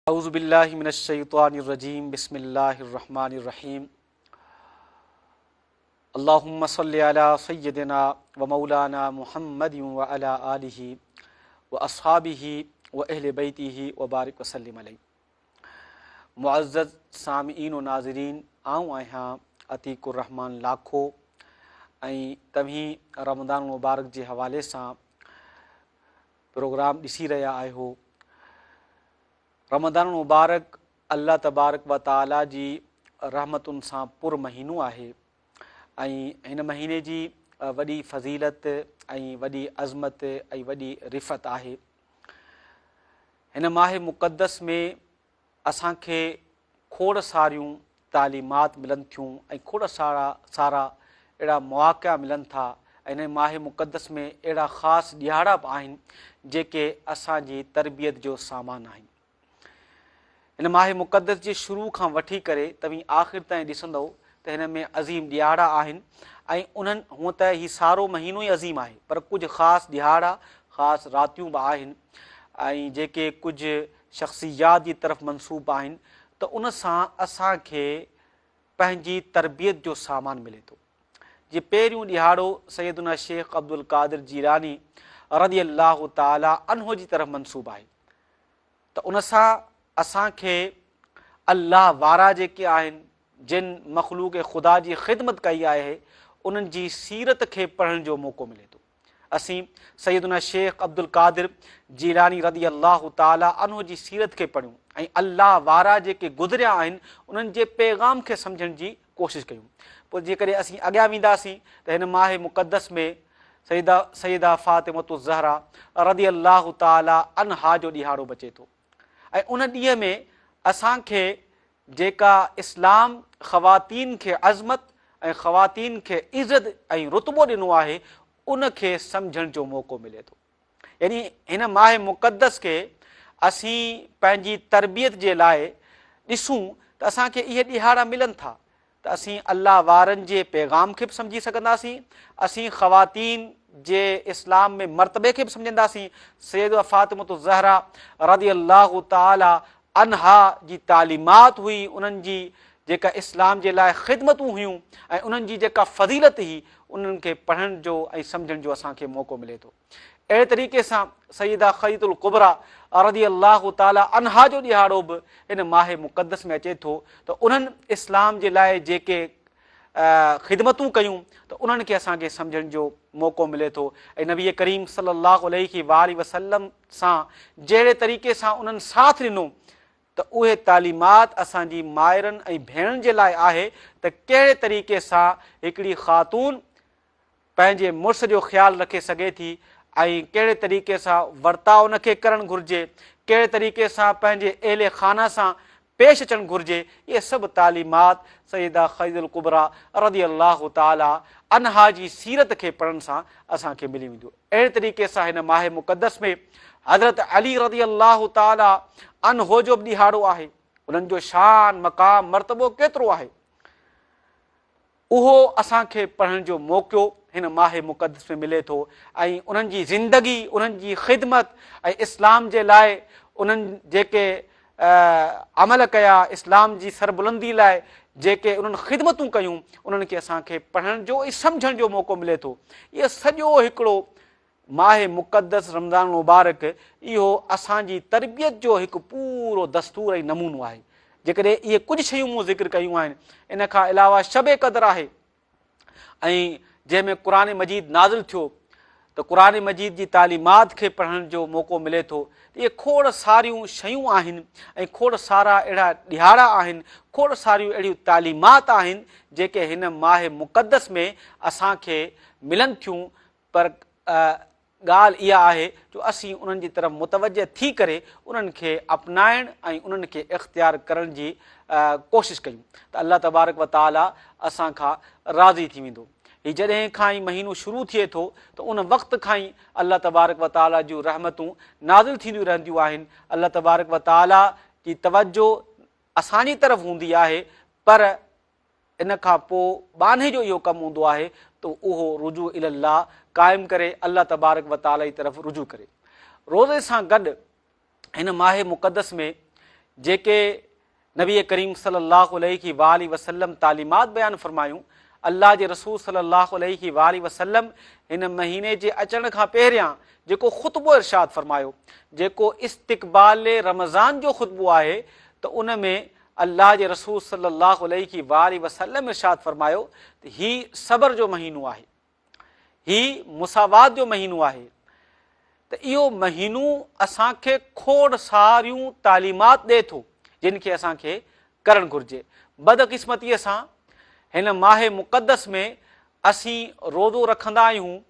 اعوذ بالله من الشيطان الرجيم بسم الله الرحمن الرحيم اللهم صل على سيدنا ومولانا محمد وعلى آله واصحابه واهل بيته وبارك وسلم عليه معزز سامعين و ناظرين آئون آهيان عتيق الرحمان لاکو ۽ توهين رمضان المبارڪ جي حوالي سان پروگرام ڏسي رهيا آهيو. رمضان المبارڪ الله تبارڪ و تعالي جي رحمتن سان پر مهينو آهي ۽ هن مهيني جي وڏي فضيلت ۽ وڏي عظمت ۽ وڏي رفعت آهي. هن ماه مقدس ۾ اسان کي کوڙ ساريون تعليمات ملن ٿيون ۽ کوڙ سارا سارا اهڙا مواقعا ملن ٿا ۽ انهي ماه مقدس ۾ اهڙا خاص ڏهاڙا به آهن جيڪي اسان جي تربيت جو سامان آهن. هن ماه مقدس جي شروع کان وٺي ڪري توهين آخر تائين ڏسندؤ ته هن ۾ عظيم ڏهاڙا آهن ۽ انهن هونء ته هي سارو مهينو ئي عظيم آهي پر ڪجهه خاص ڏهاڙا خاص راتيون به آهن ۽ جيڪي ڪجهه شخصيات جي طرف منسوب آهن ته ان سان اسان کي پنهنجي تربيت جو سامان ملي ٿو. جي پهريون ڏهاڙو سيدنا شيخ عبدالقادر جيلاني رضي الله تعالٰي عنه جي طرف منسوب آهي ته ان سان اسان کي الله وارا جيڪي آهن جن مخلوق خدا جي خدمت ڪئي آهي انهن جي سيرت کي پڙهڻ جو موقعو ملي ٿو. اسين سيدنا شيخ عبدالقادر جيلاني رضي الله تعالٰي عنه جي سيرت کي پڙهيون ۽ الله وارا جيڪي گذريا آهن انهن جي پيغام کي سمجهڻ جي ڪوشش ڪيون. پوء جيڪڏهن اسين اڳيان وينداسين ته هن ماه مقدس ۾ سيده سيده فاطمة الزهرا رضي الله تعالٰي عنها جو ڏهاڙو به اچي ٿو ۽ ان ڏينهن ۾ اسان کي جيڪا اسلام خواتين کي عظمت ۽ خواتين کي عزت ۽ رتبو ڏنو آهي ان کي سمجهڻ جو موقعو ملي ٿو. يعني هن ماه مقدس کي اسين پنهنجي تربيت جي لاء ڏسون ته اسان کي اهي ڏهاڙا ملن ٿا ته اسين الله وارن جي پيغام کي به سمجهي سگهنداسين، اسين خواتين جي اسلام ۾ مرتبي کي به سمجهنداسين، سيده فاطمة الزهرا رضي الله تعالي عنها جي تعليمات هئي، انهن جي جيڪا اسلام جي لاء خدمتون هيون ۽ انهن جي جيڪا فضيلت هئي، انهن کي پڙهڻ جو ۽ سمجهڻ جو اسان کي موقعو ملي ٿو. اهڙي طريقي سان سيده خديجة الڪبريٰ رضي الله تعالٰي عنها جو ڏهاڙو به هن ماه مقدس ۾ اچي ٿو ته انهن اسلام جي لاء جيڪي خدمتون ڪيون ته انهن کي اسان کي سمجهڻ جو موقعو ملي ٿو ۽ نبي ڪريم صلي الله عليه واٰله وسلم سان جهڙي طريقي سان انهن ساٿ ڏنو ته اهي تعليمات اسان جي مائرن ۽ ڀيڻن جي لاء آهي ته ڪهڙي طريقي سان هڪڙي خاتون پنهنجي مڙس جو خيال رکي سگهي ٿي ۽ ڪهڙي طريقي سان ورتاء ان کي ڪرڻ گهرجي، ڪهڙي طريقي سان پنهنجي اهل خانه سان پيش اچڻ گهرجي، اهي سڀ تعليمات سيده خديجة الڪبريٰ رضي الله تعالٰي عنها جي سيرت کي پڙهڻ سان اسان کي ملي وينديون. اهڙي طريقي سان هن ماه مقدس ۾ حضرت علي رضي الله تعالٰي عنه جو به ڏهاڙو آهي، انهن جو شان، مقام، مرتبو ڪيترو آهي. اهو اسان کي پڙهڻ جو موقعو هن ماه مقدس ۾ ملي ٿو ۽ انهن جي زندگي، انهن جي خدمت ۽ اسلام جي لاء انهن جيڪي عمل ڪيا، اسلام جي سربلندي لاء جيڪي انهن خدمتون ڪيون، انهن کي اسان کي پڙهڻ جو ۽ سمجهڻ جو موقعو ملي ٿو. اهو سڄو هڪڙو ماه مقدس رمضان المبارڪ اهو اسان جي تربيت جو هڪ پورو دستور ۽ نمونو آهي. جيڪڏهن اهي ڪجهه شيون مون ذڪر ڪيون آهن، ان کان علاوه شب قدر آهي ۽ جنهن ۾ قرآن مجيد نازل ٿيو ته قرآن مجيد جي تعليمات کي پڙهڻ جو موقعو ملي ٿو ته اهي کوڙ ساريون شيون آهن ۽ کوڙ سارا اهڙا ڏهاڙا آهن، کوڙ ساريون اهڙيون تعليمات آهن جيڪي هن ماه مقدس ۾ اسان کي ملن ٿيون پر ڳالهه اها آهي جو اسين انهن جي طرف متوجه ٿي ڪري انهن کي اپنائڻ ۽ انهن کي اختيار ڪرڻ جي ڪوشش ڪيون ته الله تبارڪ و تعالي اسان کان راضي ٿي ويندو. هي جڏهن کان ئي مهينو شروع ٿئي ٿو ته ان وقت کان ئي الله تبارڪ و تعالي جون رحمتون نازل ٿينديون رهنديون آهن، الله تبارڪ و تعالي جي توجه اسان جي طرف هوندي آهي پر ان کان پوء ٻانهي جو اهو ڪم هوندو آهي ته اهو رجوع الي الله قائم ڪري الله تبارڪ و تعالي جي طرف رجوع ڪري. روزي سان گڏ هن ماه مقدس ۾ جيڪي نبي ڪريم صلي الله عليه واٰله وسلم تعليمات بيان فرمايون، الله جي رسول صلي الله عليه واٰله وسلم هن مهيني جي اچڻ کان پهريان جيڪو خطبو ارشاد فرمايو، جيڪو استقبال رمضان جو خطبو آهي ته ان ۾ الله جي رسول صلي الله عليه واٰله وسلم ارشاد فرمايو ته هي صبر جو مهينو آهي. هي مساوات جو مهينو آهي ته اهو مهينو اسان کي کوڙ ساريون تعليمات ڏئي ٿو جن کي اسان کي ڪرڻ گهرجي. بدقسمتيء سان هن ماهه مقدس ۾ اسين روزو رکندا آهيون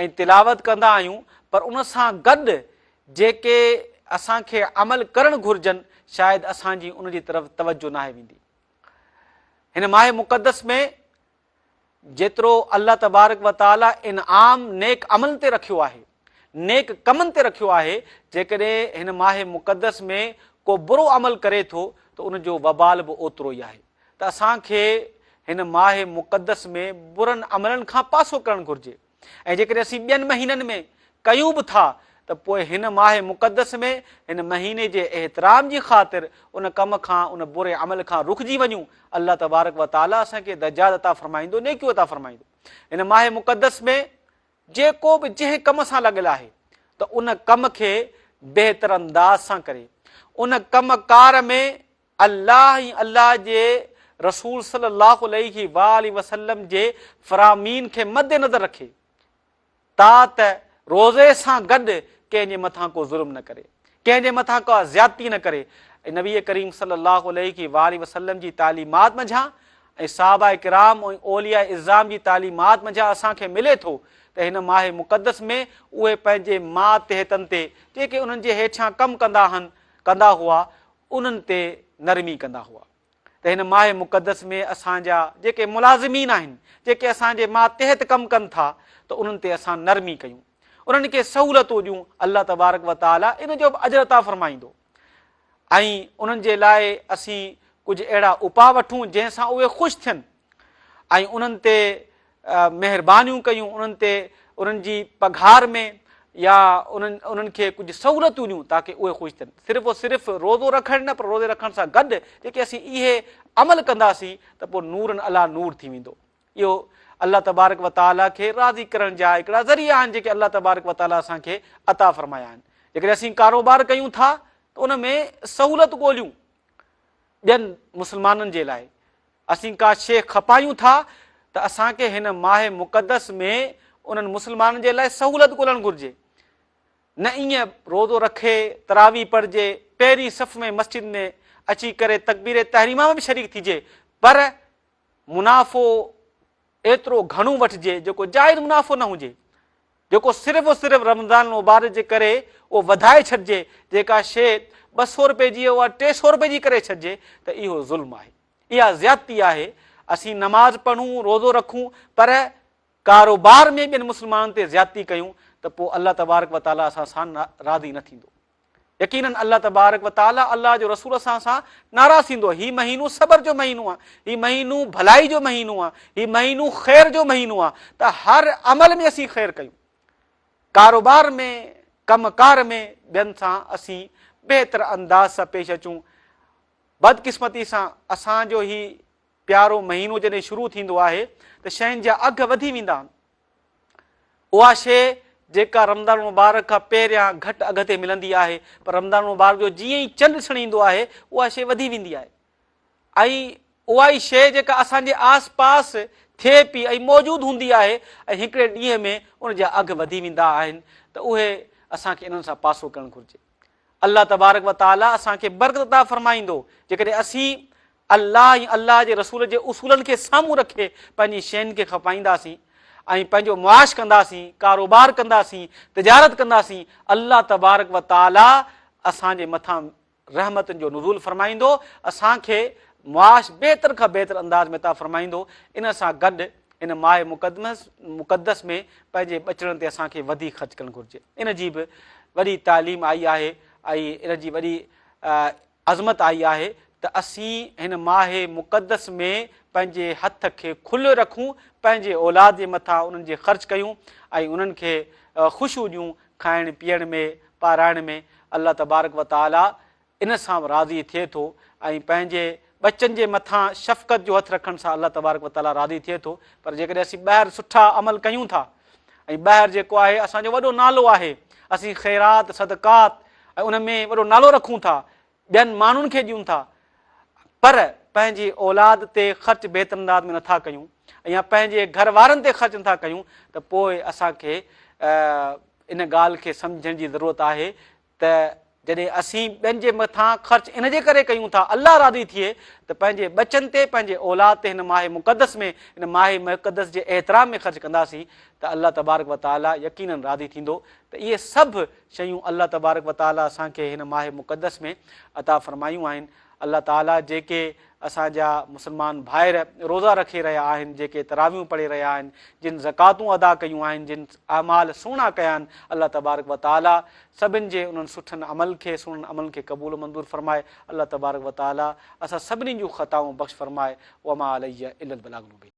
۽ تلاوت ڪندا آهيون پر ان سان گڏ جيڪي اسان کي عمل ڪرڻ گهرجن شايد اسان جي ان جي طرف توجه ناهي ويندي. هن ماهه مقدس ۾ جيترو الله تبارڪ و تعالي انعام نيڪ عملن تي رکيو آهي، نيڪ ڪمن تي رکيو آهي، جيڪڏهن هن ماهه مقدس ۾ ڪو برو عمل ڪري ٿو ته ان جو وبال به اوترو ئي آهي ته اسان کي هن ماهه مقدس ۾ برن عملن کان پاسو ڪرڻ گهرجي. ۽ جيڪڏهن اسين ٻين مهينن ۾ ڪيون به ٿا ته پوء هن ماهه مقدس ۾ هن مهيني جي احترام جي خاطر ان ڪم کان، ان بري عمل کان رڪجي وڃون، الله تبارڪ و تعالي اسان کي درجات عطا فرمائيندو، نيڪيون عطا فرمائيندو. هن ماهه مقدس ۾ جيڪو به جنهن ڪم سان لڳل آهي ته ان ڪم کي بهتر انداز سان ڪري، ان ڪم ڪار ۾ الله ۽ الله جي رسول صلي الله عليه واٰله وسلم جي فرامين کي مد نظر رکي تا ته روزي سان گڏ ڪنهن جي مٿان ڪو ظلم نه ڪري ڪنهن جي مٿان ڪا زيادتي نه ڪري ۽ نبي ڪريم صلي الله عليه واٰله وسلم جي تعليمات منجهان ۽ صحابه ڪرام ۽ اولياء عظام جي تعليمات منجهان اسان کي ملي ٿو ته هن ماهه مقدس ۾ اهي پنهنجي ماتحتن تي جيڪي انهن جي هيٺيان ڪم ڪندا ڪندا هئا انهن تي نرمي ڪندا هئا ته هن ماهه مقدس ۾ اسان جا جيڪي ملازمين آهن، جيڪي اسان جي ماتحت ڪم ڪن ٿا ته انهن تي اسان نرمي ڪيون، انهن کي سهولتون ڏيون، الله تبارڪ و تعالي ان جو به اجر عطا فرمائيندو ۽ انهن جي لاء اسين ڪجهه اهڙا اپاء وٺون جنهن سان اهي خوش ٿين ۽ انهن تي مهربانيون ڪيون، انهن تي انهن جي پگهار ۾ يا انهن انهن کي ڪجهه سهولتون ڏيون تاڪه اهي خوش ٿين. صرف و صرف روزو رکڻ نه پر روزي رکڻ سان گڏ جيڪي اسين اهي عمل ڪنداسين ته پوء نور عليٰ نور ٿي ويندو. اهو الله تبارڪ و تعاليٰ کي راضي ڪرڻ جا هڪڙا ذريعا آهن جيڪي الله تبارڪ و تعاليٰ اسان کي عطا فرمايا آهن. جيڪڏهن اسين ڪاروبار ڪيون ٿا ته ان ۾ سهولت ڳوليون ٻين مسلمانن جي لاء. اسين ڪا شيء کپايون ٿا ته اسان کي هن ماهه مقدس ۾ انهن مسلمانن جي لاء سهولت ڳولڻ گهرجي. نه ائين روزو رکي تراويح پڙهجي، پهرين صف ۾ مسجد ۾ اچي ڪري تڪبير تحريمه ۾ به شريڪ ٿجي پر منافعو ايترو گهڻو وٺجي جيڪو جائز منافعو نه هجي، جيڪو صرف و صرف رمضان المبارڪ جي ڪري اهو وڌائي ڇڏجي، جيڪا شيء 200 رپئي جي اها 300 رپئي جي ڪري ڇڏجي ته اهو ظلم آهي، اها زيادتي آهي، اسين نماز پڙهون، روزو رکون پر ڪاروبار ۾ ٻين مسلمانن تي زيادتي ڪيون ته پوء الله تبارڪ وتعاليٰ اسان سان راضي نه ٿيندو. يقيناً الله تبارڪ و تعاليٰ الله جو رسول اسان سان ناراض ٿيندو. هي مهينو صبر جو مهينو آهي، هي مهينو ڀلائي جو مهينو آهي، هي مهينو خير جو مهينو آهي ته هر عمل ۾ اسين خير ڪيون. ڪاروبار ۾، ڪم ڪار ۾ ٻين سان اسين بهتر انداز سان پيش اچون. بدقسمتي سان اسان جو هي پيارو مهينو جڏهن شروع ٿيندو آهي ته شين جا اگهه وڌي ويندا آهن. اها شيء جيڪا رمضان المبارڪ کان پهريان گهٽ اگهه تي ملندي آهي پر رمضان المبارڪ جو جيئن ئي چنڊ ڏسڻ ايندو آهي اها شيء وڌي ويندي آهي ۽ اها ئي شيء جيڪا اسان جي آس پاس ٿئي پئي ۽ موجود هوندي آهي ۽ هڪڙي ڏينهن ۾ ان جا اگهه وڌي ويندا آهن ته اهي اسان کي انهن سان پاسو ڪرڻ گهرجي. الله تبارڪ و تعالي اسان کي برڪت عطا فرمائيندو جيڪڏهن اسين الله ۽ الله جي رسول جي اصولن کي سامهون رکي پنهنجي شين کي کپائينداسين ۽ پنهنجو معاش ڪنداسين، ڪاروبار ڪنداسين، تجارت ڪنداسين، الله تبارڪ و تعالي اسان جي مٿان رحمتن جو نزول فرمائيندو، اسان کي معاش بهتر کان بهتر انداز ۾ عطا فرمائيندو، ان سان گڏ ان ماهه مقدس ۾ پنهنجي ٻچڙن تي اسان کي وڌيڪ خرچ ڪرڻ گهرجي. ان جي به وڏي تعليم آئي آهي ۽ ان جي وڏي عظمت آئي آهي ته اسين هن ماهه مقدس ۾ پنهنجي هٿ کي کليو رکون، پنهنجي اولاد جي مٿان انهن جي خرچ ڪيون ۽ انهن کي خوشيون ڏيون کائڻ پيئڻ ۾ پارائڻ ۾ الله تبارڪ و تعالي. ان سان به راضي ٿئي ٿو ۽ پنهنجي ٻچن جي مٿان شفقت جو هٿ رکڻ سان الله تبارڪ و تعاليٰ راضي ٿئي ٿو. پر جيڪڏهن اسين ٻاهر سٺا عمل ڪيون ٿا ۽ ٻاهر جيڪو آهي اسان جو وڏو نالو آهي، اسين خيرات صدقات ۽ ان ۾ وڏو نالو رکون ٿا، ٻين ماڻهن کي ڏيون ٿا، پر پنهنجي اولاد تي خرچ بهتر انداز ۾ نٿا ڪيون يا پنهنجي گهر وارن تي خرچ نٿا ڪيون ته پوء اسان کي ان ڳالهه کي سمجهڻ جي ضرورت آهي ته جڏهن اسين ٻين جي مٿان خرچ ان جي ڪري ڪيون ٿا الله راضي ٿئي ته پنهنجي ٻچن تي پنهنجي اولاد تي هن ماهه مقدس ۾ هن ماهه مقدس جي احترام ۾ خرچ ڪنداسين ته الله تبارڪ وتعاليٰ يقيناً راضي ٿيندو ته اهي سڀ شيون الله تبارڪ وتعاليٰ اسان کي هن ماهه مقدس ۾ عطا فرمايون آهن. الله تعاليٰ جيڪي اسان جا مسلمان ڀائر روزا رکي رهيا آهن، جيڪي تراويحون پڙهي رهيا آهن، جن زڪواتون ادا ڪيون آهن، جن اعمال سهڻا ڪيا آهن، الله تبارڪ وتعاليٰ سڀن جي انهن سٺن عمل کي، سهڻن عملن کي قبول و منظور فرمائي. الله تبارڪ وتعاليٰ اسان سڀني جون خطائون بخش فرمائي. وما علي الا البلاغ المبين.